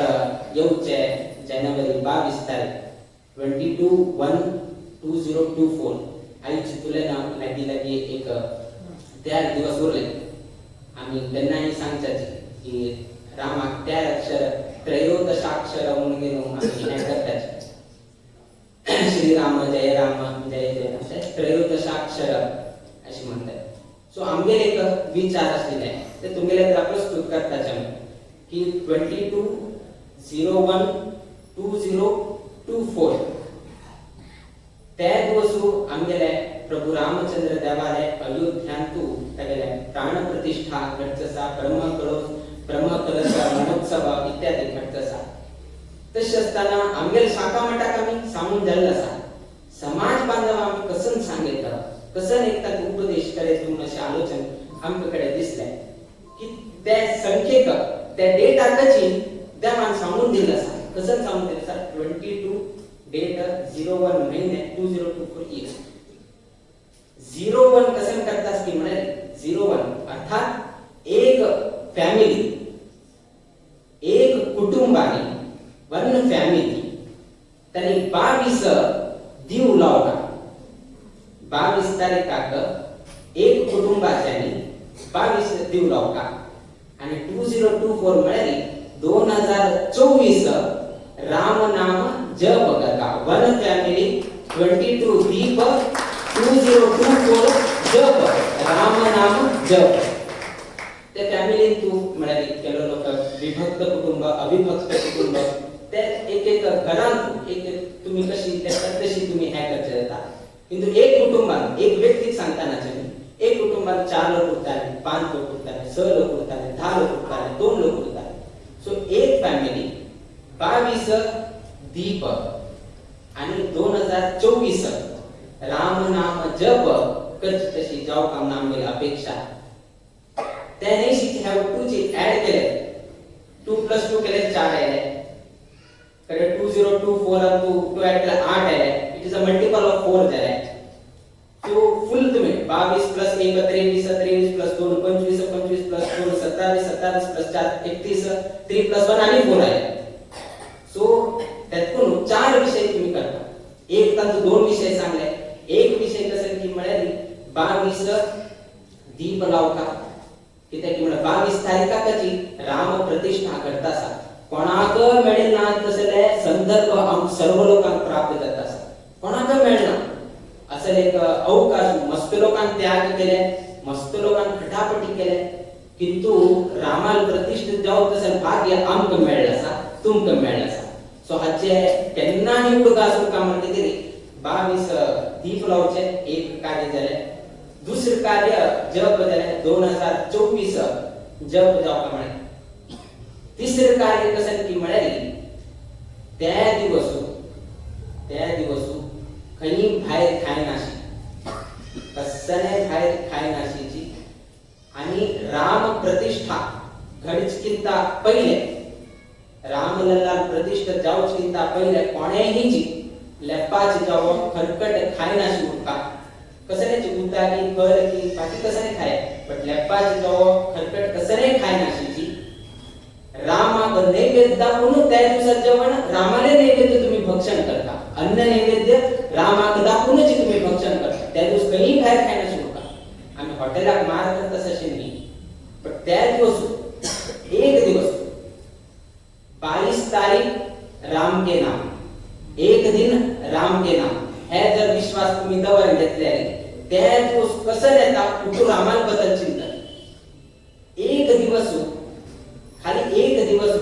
आतां येवचे जानेवारी 22 तारीख 22/1/2024 आयज तुलना लागीं लागीं एक 13 दिवस उरले. आमी तेन्नाय सांगच्याची की रामाक 13 अक्षर त्रयोदशाक्षर म्हणून घेवन आमी हें करताचे. श्री राम जय राम जय जय अशें त्रयोदशाक्षर अशें म्हणटात. सो आमगेले एक विचार आशिल्ले ते तुमगेले कडेन प्रस्तुत करताचे आमी की 22/01/2024 ते दिवसू आमगेले प्रभू रामचंद्र देवाले अयोध्यांतू तागेले प्राण प्रतिष्ठा घडच आसा, ब्रह्मकलश महोत्सव इत्यादी घडच आसा. तशें आसतना आमगेले शाखा मठाक आमी सांगून जाल्लो आसा, समाज बांधव आमी कसन सांगयता, कसन एक तांकां उपदेश करीत म्हणून अशें आलोचन आमकां कडेन दिसलें की ते संख्येक त्या डेटाकची देवान सांगून दिल्लें आसा. कसन सांगून दिलें आसा? 22 डेट 01 महिने 2024 इयर. 01 कसन करतास की म्हळ्यार 01 अर्थात एक फॅमिली, एक कुटुंबाने, वन फॅमिली त्यांनी 22 दीव लावला. 22 तारीखाक एक कुटुंबाच्यानी 22 दीव लावका आणि 2024 म्हळ्यार 2024 राम नाम जप करता. वन फॅमिली 22 दीप 2024 जप राम नाम जप. त्या फॅमिलीन तूं म्हळ्यार केलो लोक विभक्त कुटुंब, अविभक्त कुटुंब, ते एक एक घरांत एक एक तुम्ही कशी तशी तुम्ही हें करचें जाता. किंतु एक कुटुंबान एक व्यक्तीक सांगताना मी एक कुटुंबात 4 लोक उरताले, 5 लोक उरताले, 6 लोक उरताले, 10 लोक उरताले, 2 लोक उरताले. सो एक फॅमिली 22 दीप आणि 2024 राम नाम जप करची तशी जाव काम आमगेली अपेक्षा. त्याने ह्या टू ची ऍड केले, 2 प्लस 2 केले 4 आयले, कडे 2024 आणि 2 2 ऍड केले 8 आयले. It is a multiple of 4 जाले. सो फुल तुम्ही 22 plus 1 23, 23 plus 2 25, 25 plus 2 27, 27 plus 4 31, 3 plus 1 आणि 4 आहे. सो त्यातून 4 विषय तुम्ही करता. एक तांचो 2 विषय सांगले. एक विषय कसं की म्हळ्यार 22 दीप लावका, कित्याक की म्हळ्यार 22 तारीखाची राम प्रतिष्ठा करता आसा. कोणाक मेळना तसले संदर्भ आम सर्व लोकांक प्राप्त जाता आसा. कोणाक मेळना असं एक अवकाश. मस्त लोकांक त्याग केले, मस्त लोकांक खटापटी केले, किंतु रामाल प्रतिष्ठित जावं तसं भाग्य आमकां मेळ्ळें आसा, तुमकां मेळ्ळें आसा. सो हाचे केन्ना उडगास उरका म्हणटा तरी 22 दीप लावचे एक कार्य जालें. दुसरें कार्य जप जालें, 2024 जप जावपा म्हळें. तिसरें कार्य कसं की म्हळ्यार त्या दिवस खंय भायर खायनाशी, कसले भायर खायनाशीची आणि राम प्रतिष्ठा घडचकिंता पहिले, रामलल्ला प्रतिष्ठा जावचकिंता पहिले कोणेही लेपाच जावं खरकट खायनाशी उरका. कसले उतारी फळ की बाकी कसले खाय, बट लेपाच जावं खरकट कसले खायनाशीची. रामाक नैवेद्य दाखवून त्या दिवसात जेवण रामाले नैवेद्य तुम्ही भक्षण करता. अन्न नैवेद्य रामाक दाखवूनच तुम्ही भक्षण करता. त्या दिवस खंय भायर खायनाशी उरका. आम्ही हॉटेलाक मार करता तशें न्ही, पण त्या दिवस एक दिवस 22 तारीख राम के नाम, एक दिन राम के नाम हे जर विश्वास तुम्ही दवर घेतले, त्या दिवस कसं येता कुठं रामान बद्दल चिंतन. एक दिवस, खाली एक दिवस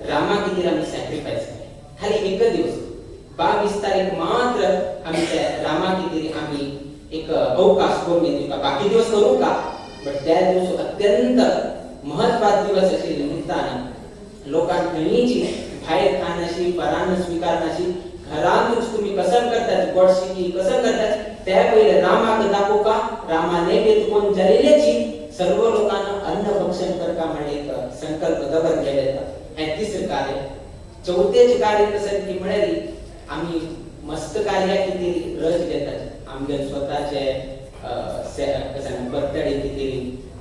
रामा खातीर आमी सॅक्रिफायस केले. खाली एक दिवस 22 तारीख मात्र आमी त्या रामा खातीर आमी एक अवकाश करून घेतली. बाकी दिवस करू का, बट त्या दिवस अत्यंत महत्वाचा दिवस अशी निमित्तान लोकांक खंयची भायर खानाशी, परान्न स्वीकारनाशी, घरांतूच तुम्ही कसं करतात गोडशी कसं करतात त्या पहिले रामाक दाखवू का, रामा नैवेद्य कोण जालेल्याची सर्व लोकांना अन्न भक्षण करका म्हण एक संकल्प दबर केले. हे तिसरं कार्य. चौथेचे कार्य कसं की म्हळ्यार आम्ही मस्त कार्य किती रज घेतात आमगे स्वतःचे कसं बर्थडे किती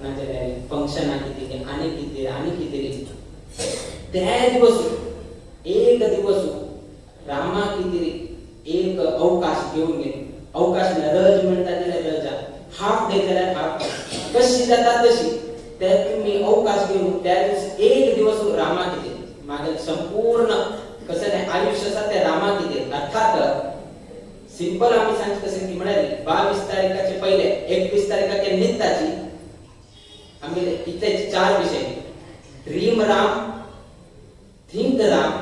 नाजाल्यार फंक्शनां किती आनी किती आनी किती. त्या दिवस एक दिवस रामा किती एक अवकाश घेवन घे. अवकाश म्हळ्यार रज म्हणटा जाल्यार रजा, हाफ डे जाल्यार हाफ डे, कशी जाता तशी ते तुम्ही अवकाश घेवन त्या दिवस एक दिवस रामा किती मागीर संपूर्ण कसं नाही आयुष्य आसा ते रामा किती. अर्थात सिंपल आम्ही सांगचे कशें की म्हळ्यार 22 तारीखाचे पहिले 21 तारीखाचे नित्ताची आम्ही इतले चार विषय, ड्रीम राम, थिंक राम.